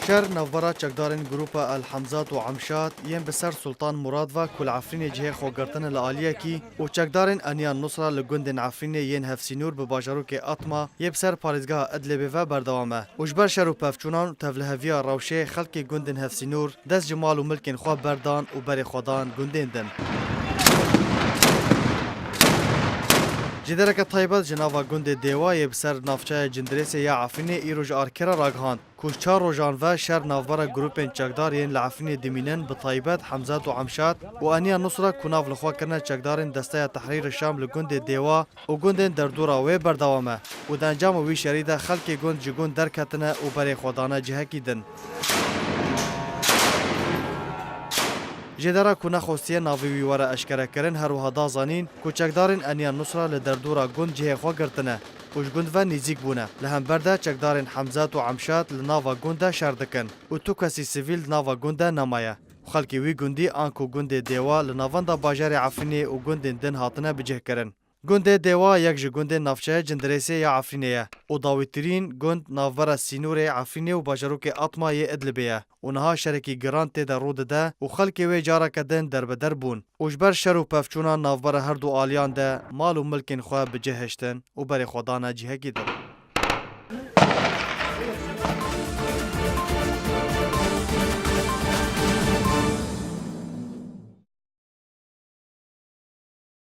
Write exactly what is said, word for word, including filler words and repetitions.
Şer navbera çekdarên Grupa El Hemzat û Emşat yên bi ser Sultan Murad ve ku li Efrînê cihê xwe girtine li aliyekî û çekdarên Eniya Nusra li gundên Efrînê yên hevsînûr bi bajarokê Atma yê bi ser parêzgeha Idlibê ve berdewam e û ji ber şer û pevçûnan û tevliheviya rewşê xelkê gundên hevsînûr dest ji mal û milkên xwe berdan û berê xwe dan gundên din. Jêdereke taybet ji nava gundê Dêwa yê bi ser navçeya Cindirêsê ya Efrînê îro ji Arkê re ragihand ku ji çar rojan ve şer navbera grûpên çekdar yên li Efrînê dimînin, bi taybet Hemzat û Emşat û Eniya Nusra ku nav li xwe kirine çekdarên Desteya Tehrîr Şam li gundê Dêwa û gundên derdora wê berdewam e û di encama wî şerî de xelkê gund ji gund derketine û berê xwe dane cihekî din. Jêdera ku nexwestiye navê wî were eşkerekirin, her wiha da zanîn ku çekdarên Eniya Nusra li derdora gund cihê xwe girtine û ji gund ve nêzîk bûne. Li hember de çekdarên Hemzat û Emşat li nava gund de şer dikin û tu kesî sivîl di nava gund de nemaye û xelkê wî gundî anku gundê Dêwa li navenda bajarê Efrînê û gundên din hatine bicihkirin. Gundê Dêwa yek ji gundên navçeya Cindirêsê ya Efrînê ye û dawîtirîn gund navbera sînorê Efrînê û bajarokê Atma yê Idlibê ye û niha şerekî giran tê de rû dide û xelkê wê careke din derbeder bûn û ji ber şer û pevçûna navbera her du aliyan de mal û milkên xwe bi cih hiştin û berê xwe dane cihekî din.